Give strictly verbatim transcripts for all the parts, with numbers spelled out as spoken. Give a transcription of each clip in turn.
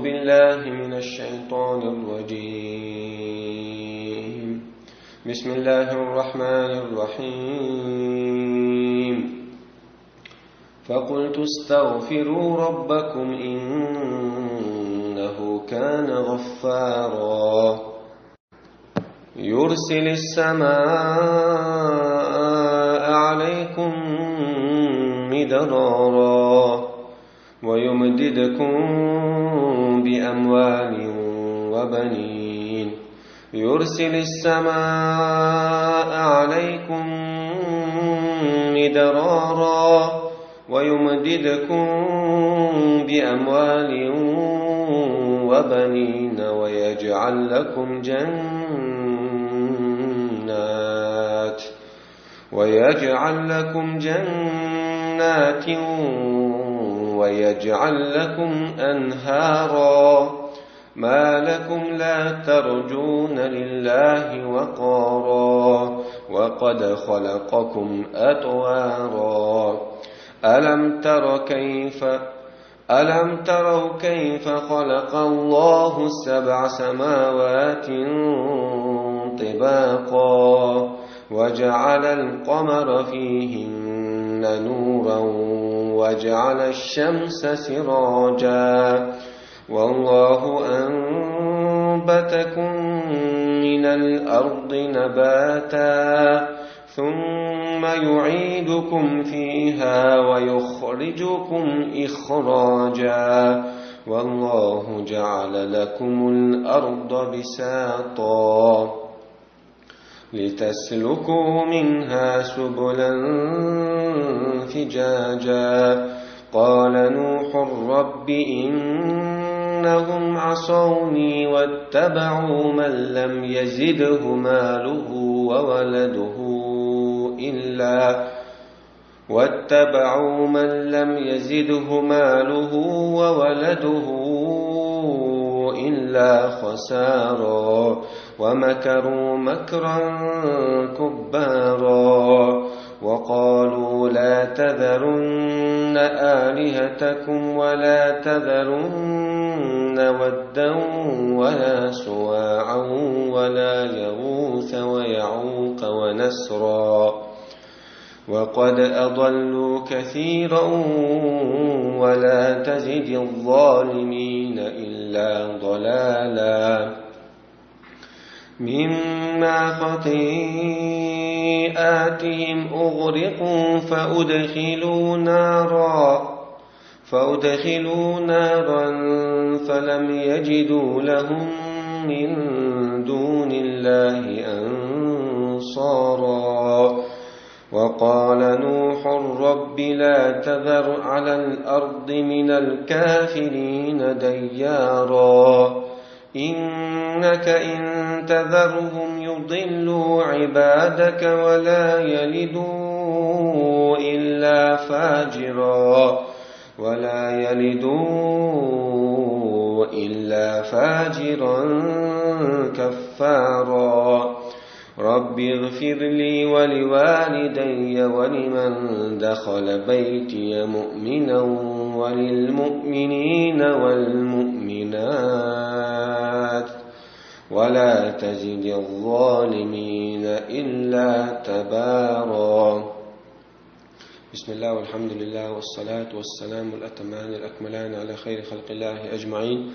بالله من الشيطان الرجيم. بسم الله الرحمن الرحيم. فقلت استغفروا ربكم إنه كان غفارا. يرسل السماء عليكم مدرارا ويمددكم بأموال وبنين. يرسل السماء عليكم مدرارا ويمددكم بأموال وبنين ويجعل لكم جنات، ويجعل لكم جنات ويجعل لكم أنهارا. ما لكم لا ترجون لله وقارا وقد خلقكم أطوارا. ألم تر كيف ألم تروا كيف خلق الله سبع سماوات طباقا وجعل القمر فيهن نورا وجعل الشمس سراجا والله أنبتكم من الأرض نباتا ثم يعيدكم فيها ويخرجكم إخراجا والله جعل لكم الأرض بساطا لتسلكوا منها سبلا فجاجا. قال نوح رب إنهم عصوني واتبعوا من لم يزده ماله وولده إلا واتبعوا من لم يزده ماله وولده إلا خسارا ومكروا مكرا كبارا وقالوا لا تذرن آلهتكم ولا تذرن ودا ولا سواعا ولا يغوث ويعوق ونسرا وقد أضلوا كثيرا ولا تزد الظالمين إلا ضلالا مما خطيئاتهم أغرقوا فأدخلوا نارا فأدخلوا نارا فلم يجدوا لهم من دون الله أنصارا وقال نوح رب لا تذر على الأرض من الكافرين ديارا إنك إن تذرهم يضلوا عبادك ولا يلدوا إلا فاجرا ولا يلدوا إلا فاجرا كفارا رب اغفر لي ولوالدي ولمن دخل بيتي مؤمنا وللمؤمنين والمؤمنات ولا تزد الظالمين إلا تبارا بسم الله والحمد لله والصلاة والسلام الأتمان الأكملان على خير خلق الله أجمعين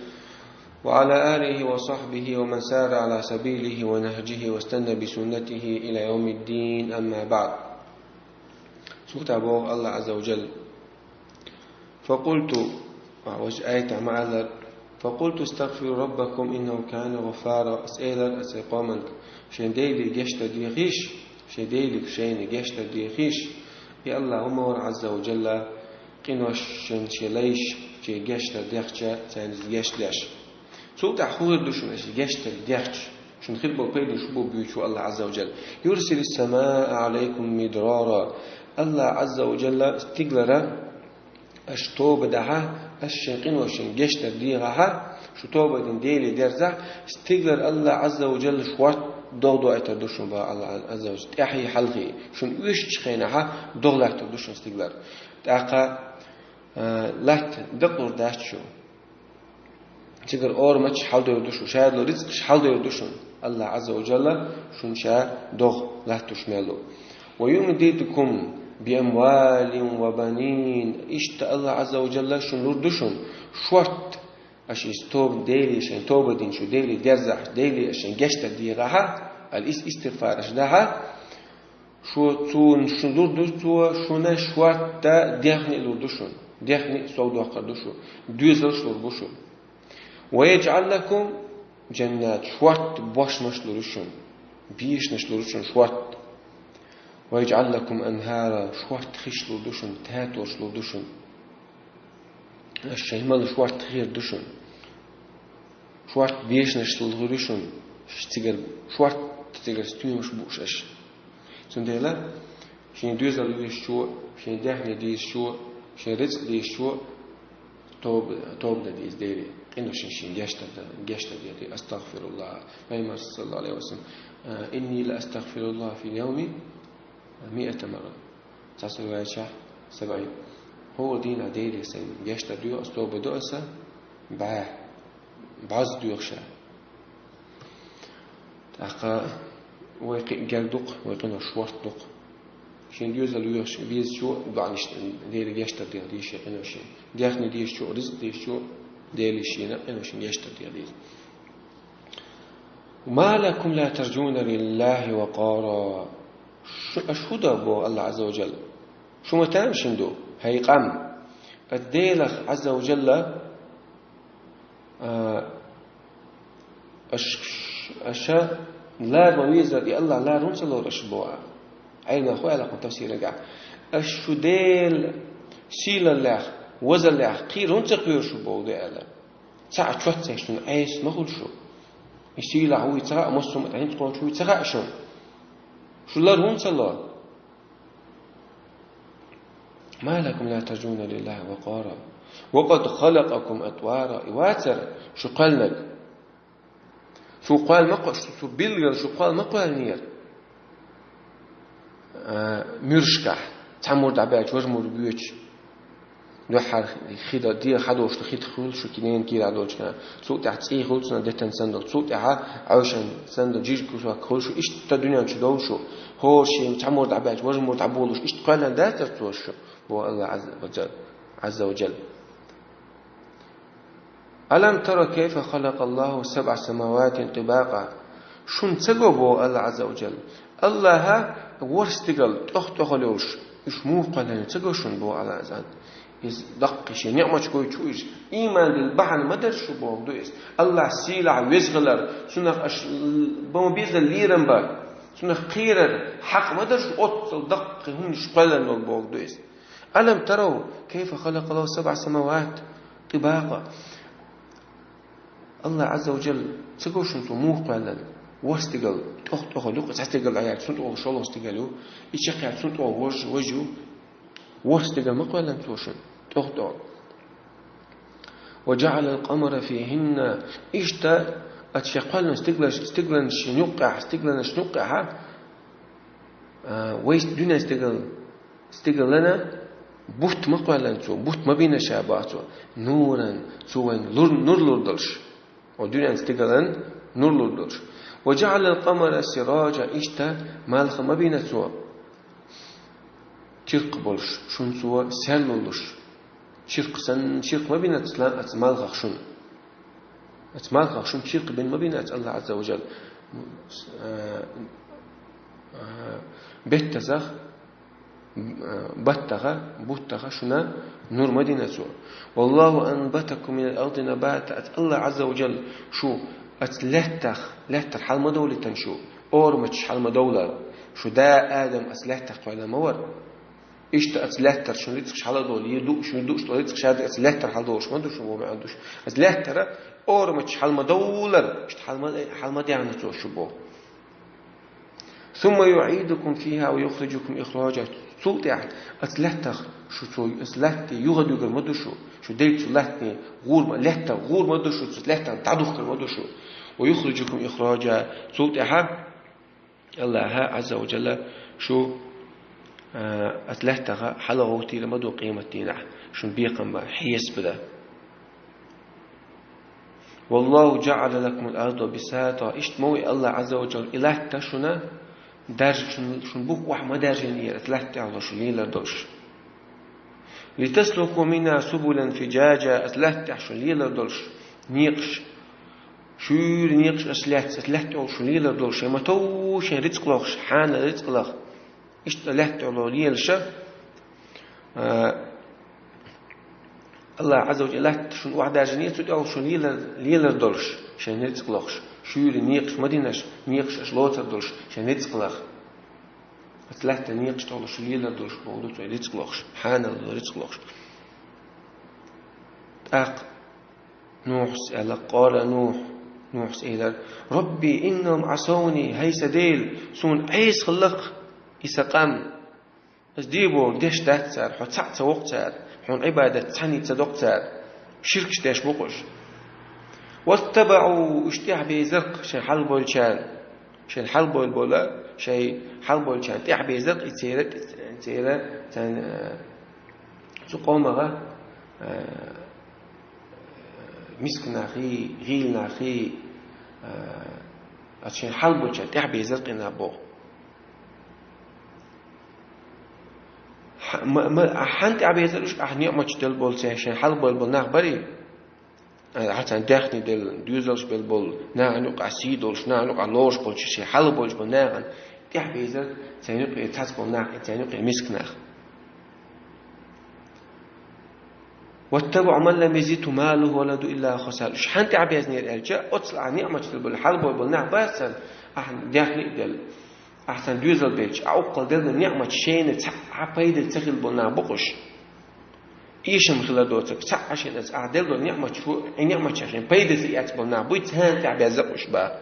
وعلى آله وصحبه ومن سار على سبيله ونهجه واستنى بسنته إلى يوم الدين أما بعد. Цугтабох Аллах Азза ва Джалла. فقلت, а, вож аята маъалар. فقلت استغفروا ربكم إنه كان غفارا. Ас элар, ас э къоманга, шен Деле гешт дар дехийша, шен Деле шайна гешт дар дехийша. И Аллах вума вар Азза ва Джалла, къиношна шен лайш, шен гешт дар дехча, царна гешт деш. Цул тӀехьа хӀу хир ду шуна, аша гешт дар дехча, шуна хир бола пайда шу бу буьйцу Аллах Азза ва Джалла. يرسل السماء عليكم مدرارا. Аллах Азза ва Джалла стигалара аша тоба дахьа, аша шен къиношна гешт дар дийхьа, шу тоба дина Деле дерзахь, стигалара Аллах Азза ва Джалла шу варт догӀа дойтар ду шуна, бах Аллах Азза ва Джалла. ТӀаьхьий хьалхий. Шуна уьш чу хенахьа догӀа латтар ду шуна стигалара. ТӀаккха, а, латта дакъалур дац шу. Цигара орамачаш хьалдойр ду шун, шадолу рицкъаш хьалдойр ду шун. Аллах Азза ва Джалла шун ша догӀа латтош мел ду. «Ва юмдидкум би амвалин ва банин». Иштта Аллах Азза ва Джалла шун лур ду шун шорта, аша иза тоба, Деле шайн тоба дина шу, Деле дерзахь, Деле аша шайн гечдар дехахьа, ал ис-, истигъфараш дахьа, шу цунна шу лур ду цо, шуна шорта дехне а лур ду шун. Дехне а сов доккхур ду шу. Доьзалш лур бу шу. «Ва яджӀал лакум джаннат», шорта бошмаш лур ю шун. Бешнаш лур ю шун шорта. «Ва яджӀал лакум анхара», шорта хиш лур ду шун, таторш лур ду шун. Аша шайн мала шорта хир ду шун. Шорта бешнаш лур ю шун. Цигара шорта цигара стоьмаш бууш аша. Цундела шен доьзал везачо, шен дехне дезачо, шен рицкъ дезачо тоба, тоба дан деза Деле. Къиношна шен гечдар дан, гечдар дехе. Астагъфируллах. Пайхамар саллаллаху алейхи ва саллям: «Инни ла астагъфируллах фил явми миата марра». Цхьа риваятехь сабаин. ХӀора дийнахь Деле сайн гечдар доьху аса, тоба до аса, бӀе, бӀозза доьху ша. ТӀаккха вай кхин гел ду-кх, вай къинош шорта ду-кх. Шен доьзал везачо, везачо доӀанаш Деле гечдар деха деза шен къиношна. Дехне дезачо, рицкъ дезачо, Деле шена къиношна гечдар деха деза. «Ма лакум ла тарджуна лиллахи вакъара». Шу, аша хӀун до, боху Аллах Азза ва Джалла. Шу ма тамашийна ду, хӀай къам. Аса Делах Азза ва Джалла, а, аш-, аша лара ма везара, и Аллах лара хӀунда ца лору аша боху. Ӏилманхой аьлла кху тафсирагахь: аша шу Дела сийлаллех, возаллех кхера хӀунда ца кхоьру шу боху ду аьлла. Цхьа а чот ца еш шуна Ӏеса ма хуьлу шу. И сийлахь вуй ца хаьа, массо а хӀинца кхочуш вуй ца хаьа шуна. Шу лара хӀунда ца ло? «Ма лакум ла тарджуна лиллахи вакъара. Ва къад халакъакум атвара». И вацара шу кхоьллинарг. Шу кхоьлла ма кхо-, шу, шу билггал шу кхоьлла ма кхоьллинера. А, муьршкахь, цхьа мур дӀабаьлча, важа мур боьчу. Дуьххьара хи дан, дегӀан хьадолуш хи хуьлу шу, кхин ненан кийрахь долчу хенахь. Цул тӀаьхьа цӀий хуьлу цунах детан санна долу. Цул тӀаьхьа Ӏовшан санна долу жижиг кусок хуьлу шу. Иштта дуьнен чу довлу шу. ХӀора шен цхьа мур дӀабаьлча, важа мур дӀаболуш, иштта кхоьллина дацара цо шу, боху Аллах Азза ва Джалла. «Алам тара кайфа халакъаллаху сабъа самаватин тибакъа». Шуна ца го, боху Аллах Азза ва Джалла. Аллаха ворхӀ стигал тӀох-тӀохал йолуш, уьш муха кхоьллина ца го шуна, боху Аллах Азза. Иза даккхий шен неӀматаш гойтуш ву иза. Ийман дилла бахьана ма дара шу, боху ду иза. Аллах сийлахь веза хилар, цунах аша бан беза лерам бар, цунах кхерар хьакъ ма дара шу, оццул даккхий хӀуманаш кхоьллина долу, боху ду иза. «Алам тарав кайфа халакъаллаху сабъа самават тибакъа». Аллах Азза ва Джалла ца го шуна цо муха кхоьллина? ВорхӀ стигал тӀох-тӀохал ю, цхьа стигал Ӏаяьлча цунна тӀехула шолгӀа стигал ю, и чекхъяьлча цунна тӀехула важа, важа ю. ВорхӀ стигал ма кхоьллина цо шуна тӀох-тӀохал. «Ва джаӀалал къамара фихинна». Иштта аса шен кхоьллина стиглаш-, стигланаш юккъехь, стигланаш юккъехьа, а, вай дуьнен стигал, стигалана бутт ма кхоьллина цо, бутт ма бина ша, боху цо. «Нуран», цо вайна лур-, нур лур долуш. О дуьнен стигалан нур лур долуш. «Ва джаӀалал къамара сираджа», иштта малх ма бина цо чиркх болуш, шуна цо серло луш. Чиркх санна, чиркх ма бина цо ла-, оцу малхах шуна. Оцу малхах шуна чиркх бина ма бина оцу Аллах Азза ва Джалла. Э, э, беттазах, баттаха, буттаха шуна нур ма дина цо. «Валлаху анбатакум минал арди набата». Аса Аллах Азза ва Джалла шу аса лаьттах, лаьттара хьал ма довлийтина шу, орамачаш хьал ма довлар. Шу да Адам аса лаьттах кхоьллина ма вара. Иштта аса лаьттара шун рицкъаш хьала а довла, е дууш, е дууш долу рицкъаш аса лаьттара хьала довлуш ма ду шу, боху маьӀна ду шу. Аса лаьттара орамачаш хьал ма довлар, иштта хьал ма, хьал ма дехна цо шу, боху. «Сумма юӀидукум фиха ва юхриджукум ихраджа». Цул тӀаьхьа аса лаьттах шу цо, аса латте юха дуьгур ма ду шу, шу делла цу латте гӀур ма, лаьттах гӀур ма ду шу, цу лаьттах дӀадухкур ма ду шу. «Ва юхриджукум ихраджа». Цул тӀаьхьа Аллаха Азза ва Джалла шу, а, аса лаьттаха хьалагӀовттийла ма ду къематдийнахь, шун бекхам бан, хьесап дан. «Валлаху джа'ала лакумул арда бисата». Иштта ма ву Аллах Азза ва Джалла и латта шуна даржа, шун, шун бух охьа ма даржийнера, аса латта тӀехула шу лелар долуш. «Литаслуку минха субулан фиджаджа», аса латта тӀехь шу лелар долуш некъаш, шуьйра некъаш аса лаьцна, аса латта тӀехула шу лелар долуш, шайн ма тов шайн рицкъ лохуш, хьанал рицкъ лаха. Иштта латта тӀехула лелаша, а, Аллах Азза ва Джалла латта шуна охьадаржийна, цу тӀехула шуна лелар, лелар долуш, шайн рицкъ лохуш, шуьйра некъаш ма динаш, некъаш аша лоцар долуш, шайн рицкъ лаха. Аса латта некъаш тӀехула шу лелар долуш боху ду цо рицкъ лохуш, хьанал рицкъ лохуш. ТӀаккха Нухьас аьлла, къала Нухь, Нухьас элира: «Рабби, иннахум Ӏасавни, хӀай сан Дела, суна Ӏеса хилла-кх и сан къам. Аса де бохург деш дац цара, хьо цхьаъ ца во-кх цара, хьуна Ӏибадат цхьаьннан ца до-кх цара, ширкаш деш бу-кх уьш». «ВаттабаӀу», уьш тӀаьхьабезар-кх шайн хьалабевллачарна, шайн хьалабевлла бола, шайн хьалабевллачарна тӀаьхьабезар-кх и церан, церан, церан, цу къомах, а, мисканахий, гӀийланахий, а, аса шайн хьалабевллачарна тӀаьхьабезар-кх и нах боху. Хьа-, ма-, ма-, ахьа хьанна тӀаьхьабезар уьш, ахьа ниъматаш делла болу церан шайн хьалабевлла болу нах барий? Ахьа царна даьхни делла, доьзалш белла болу, нахана юкъахь сий долуш, нахана юкъахь лоруш болчу шайн хьалабевллачу болу нахана тӀаьхьабезар, царна юкъе цхьацца болу нах, царна юкъе мисканах. «ВаттабаӀу ман лам язидху малуху ва валадуху илла хасара». Уьш хьанна тӀаьхьабезнера аьлча, оццул ахьа ниъматаш делла болу, хьалабевлла болу нах бац царна, ахьа даьхни а делла, ахьа царна доьзал белча, а уккхал делла ниъматаш шайна цхьа а пайда ца хилла болу нах бу-кх уьш. Эшам хила доцург, цхьа а шайна аса ахьа делла долу ниъматаш, и ниъматаш шайна пайда ца эцна болу нах буй, царна тӀаьхьабеза-кх уьш боху.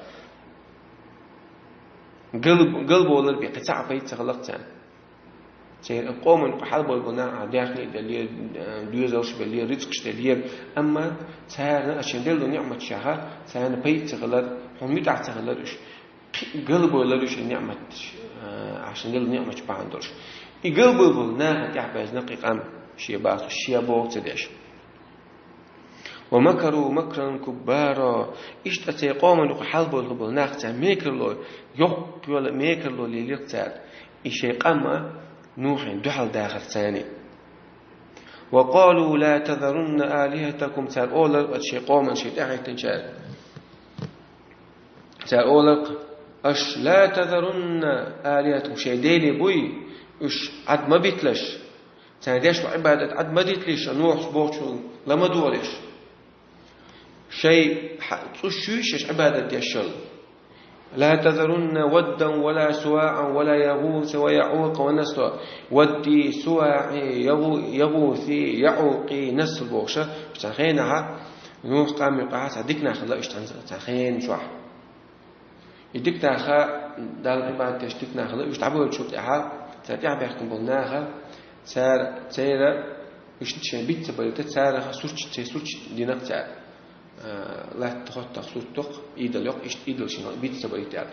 Гал-, галбовлар бен кхин цхьа а пайда ца хилла-кх царна. Церан къоман юкъа хьалабевлла болу нах, а, даьхни а деллера, а, доьзалш а беллера, рицкъаш а деллера. Амма царна аса шайна делла долу ниъматашха, царна пайда ца хилар, хьуна муьтӀахь ца хилар уьш. Кхин галбевллера уьш и ниъматаш, а, аса шайна делла ниъматаш бахьана долуш. И галбевлла болу нахана тӀаьхьабезна-кх и къам, шен бацахь, шен боху ца деш. «Ва макару макран куббара». Иштта церан къоман юкъа хьалабевлла болу нах, цара мекарло, йоккха йолу мекарло лелира-кх цара, и шайн къам Нухьана дуьхьал дахарца. «Ва къалу ла тазарунна алихатакум», цара олар-кх шайн къоман, шайн тӀаьхьахӀиттинчара. Цара олар-кх: «Аш ла тазарунна алихатакум», шайн делий буй, уьш Ӏад ма битлаш. Царна деш долу Ӏибадат Ӏад ма дитлаш, Нухьас бохучул ла ма догӀалаш. Шайн хьа-, цӀуш ю шаьш Ӏибадат деш йолу. «Ла тазарунна ваддан ва ла суваӀан ва ла ягӀуса ва яӀукъа ва насра». Вадди, суваӀи, ягӀу-, ягӀуси, яӀукъи, наср бохуша, цхьана хенахь Нухьан къам юкъахь цхьа дика нах хилла уьш цхьана, цхьана хенан чохь. И дика нах, Далла Ӏибадат деш дика нах хилла, уьш дӀабевллачул тӀаьхьа, цара тӀаьхьабаьхкина болу наха, цара, церан, уьш шайн биц ца балийта, царах сурт, церан сурт дина-кх цара. А, латта хӀоттах сурт доккху, идол йоккху, иштта идол шайн биц ца балийта аьлла.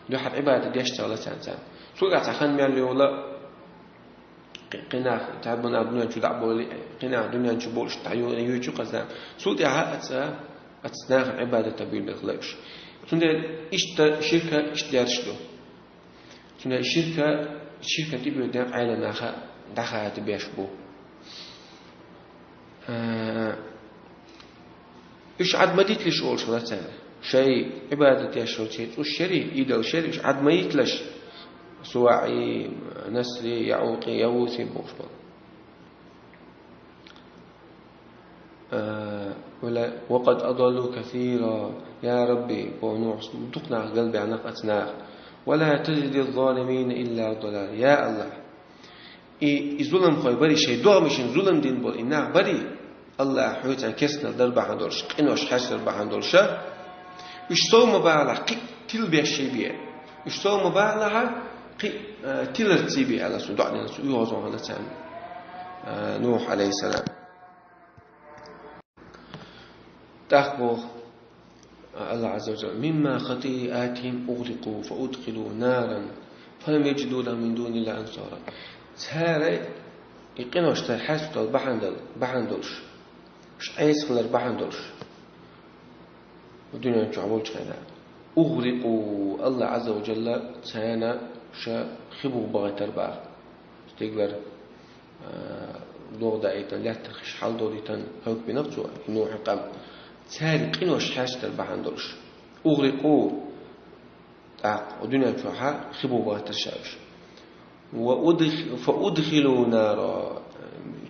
Дуьхьал Ӏибадат деш ца хилла царна, царна. Цул тӀаьхьа цхьа хан мел йолу, кхи-, кхин нах, цхьаболу нах дуьнен чу дӀа а бовлий, кхин нах дуьнен чу болуш дӀа ю-, юьйцу кхуза. Цул тӀаьхьа аца, аца нахана Ӏибадата буьйлабелла хилла уьш. Цундела иштта ширка иштта дерш ду. Цундела ширка, ширка тӀебоьден Ӏелам наха дӀахаийтина беш бу. А, уьш Ӏад ма дитлаш олуш хилла царна. Шайн Ӏибадат деш йолу шайн цӀуш шерий, идол шерий, уьш Ӏад ма дитлаш. СуваӀи, Насри, ЯӀукъи, ЯгӀуси бохуш болу. А, вала, «Ва къад адаллу касира». Я Рабби, боху Нухьас, дукха нах галбаьхна-кх аца наха. «Ва ла тазиди ззалимина илла далала». Я Аллах, И, и зуламхой барий, шайн догӀмашна зулам дина болу и нах барий, Аллах, хьоьца керстанал дар бахьана долуш, къинош хьаьрсар бахьана долуша, уьш сов ма бахалахь, кхин а тилбеш ший бе. Уьш сов ма бахалахь, кхин а, а, тиларца бе, аьлла, цо доӀа дина, цо оьгӀазон хилла царна, а, Нухь, алейхиссалам. ТӀаккха боху Аллах Азза ва Джалла: «Мимма хатиатихим угърикъу фа удхилу наран фалам яджиду лахум мин дуниллахи ансара». Цара и къинош цара хьаьрсина долу бахьана дол-, бахьана долуш, уьш Ӏеса хилар бахьана долуш, Дуьнен чохь болчу хенахь. أغرقوا, Аллах Азза ва Джалла царна ша хи буха бахийтар боху. Стигалара, а, догӀа даийтина, лаьттара хиш хьалдолийтина, хӀаллакбинарг цо, Нухьан къам. Церан къинош хьаьрчийтар бахьана долуш. أغرقوا, тӀаккха дуьнен чохь хи буха бахийтар ша уьш. وأدخ-، فأدخلوا نارا.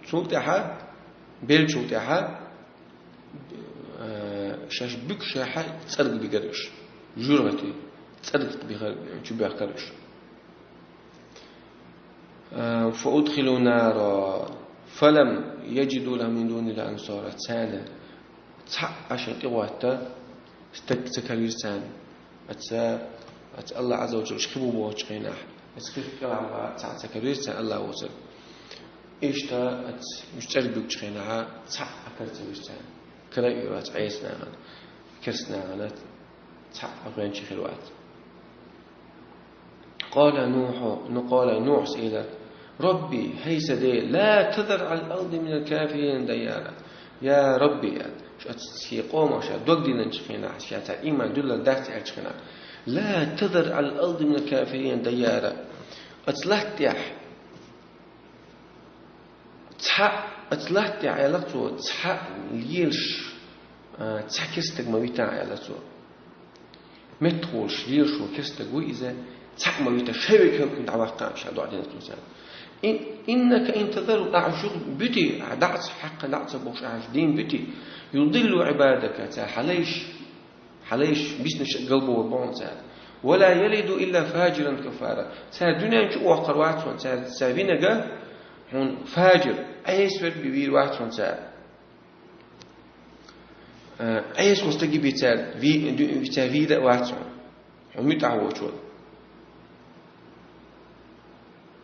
Цул тӀаьхьа, беллачул тӀаьхьа, э, шаьш буьгуш шайхьа цӀерга бигара уьш. ЖуьргӀати цӀерга бигара, чу баьхкира уьш. Э, فأدخلوا نارا فلم يجدوا لهم من دون الله أنصارا. Царна цхьа а шайна тӀехӀотта стаг ца карийра царна. Аца, аца Аллах Азза ва Джалла хи буха бохучу хенахь, аца хих кӀелхьарван цхьа а ца карийра царна Аллах воцург. Иштта аца уьш цӀерга буьгучу хенахь цхьа а кара ца вира царна. Кара а вира вац Ӏеса нахана, керста нахана цхьа а гӀоьнчий хир вац. قال نوح، ну, قال Нухьас элира: رب, хӀай сан Дела, لا تذر على الأرض من الكافرين ديارا. Я Рабби, аьлла, ша шен къомах ша дог диллинчу хенахь, ша цара ийман дуьллур дац аьллачу хенахь, لا تذر على الأرض من الكافرين ديارا. Аца латта тӀехь цхьа, аца латта тӀехь, аьлла цо, цхьа лелаш, а, цхьа керста стаг ма витахь, аьлла цо. Меттахволуш лелаш волу керста стаг ву иза, цхьаъ ма витахь, шайн вега хӀаллаквина дӀаваккха ша, доӀа дина цо царна. Ин-, إنك إن تذرهم, ахьа уьш буьти, ахьа дӀа а ца хьаькхна, дӀа а ца бохуш, ахьа уьш дийна буьти, يضلوا عبادك, цара хьан лайш, хьан лайш, биснарш галбовр бу хьуна цара. ولا يلدوا إلا فاجرا كفارا. Цара дуьнен чу а воккхур вац хьуна, цара, цара винарг хьуна фажир, Ӏеса верг бен вийр вац хьуна цара. Э, Ӏеса волу стаг бен цара ви-, ду-, цара вийр а вац хьуна, хьуна муьтӀахь воцуш волу.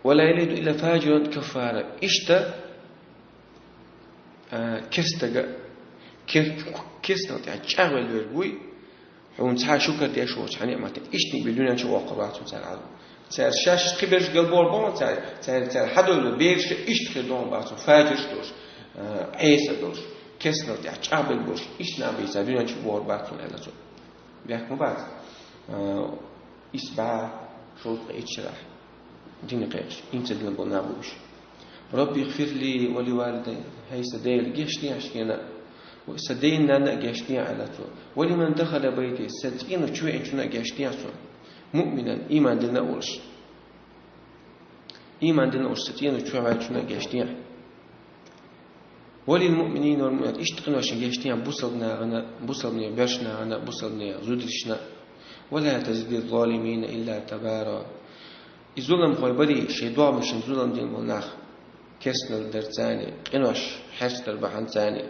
ولا يلدوا إلا فاجرا كفارا. Иштта, э, керста стаг, кер-, керстанал тӀехь чӀагӀвелла верг вуй, хьуна цхьа а шукар деш воцу хьан неӀматан, иштаниг бен дуьнен чу а воккхур вац хьуна цара Ӏазап. Цара шаьш кхиберш галбовр бу хьуна цара, цара, цара хьадовлу бераш иштта хир ду хьуна бац хьуна, фажирш долуш, а, Ӏеса долуш, керстанал тӀехь чӀагӀбелла болуш, иштта нах бен цара дуьнен чу а бохур бац хьуна, аьлла цо. Бехк ма бац. А, исс бӀе шовзткъе итт шарахь. Дин кхайкхаш, инца дина болу нах бу уьш. رب اغفر لي ولوالدي, хӀай сан Дела, гечдехьа шена, сан ден-нанна а гечдехьа, аьлла цо. ولمن دخل بيتي, сан цӀийнан чу веанчунна а гечдехьа цунна. مؤمنا, ийман дина а волуш. Ийман дина а волуш, сан цӀийнан чу веанчунна а гечдехьа. وللمؤمنين والمؤمنات, иштта къиношна гечдехьа бусалба нахана, бусалбанийн боьрша нахана, бусалбанийн зударшна. ولا تزد الظالمين إلا تبارا. И зуламхой барий, шайн догӀмашна зулам дина болу нах, керстанал дар царна, къинош хьаьрчийтар бахьана царна,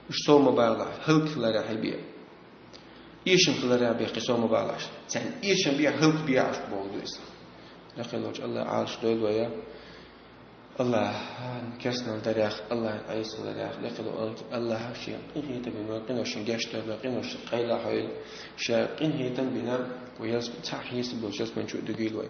уьш сов ма балахь, хӀаллакьхиларехь бен. Эшам хиларехь бен кхин сов ма балахь. Царна эшам бехь, хӀаллакбехь уьш бохург ду иза. Лакхе волчу Аллах Ӏалаш дойла вай. Аллахьан керстанал дарех, Аллахьан Ӏеса хиларех, лакхе волу Аллахьа шен къинхетам бина вайн къиношна гечдар вай, къиношна къайла хьойла, шен къинхетам бина вай ялсамани, цхьа хьесап болчу ялсамани чу а дуьгийла вай.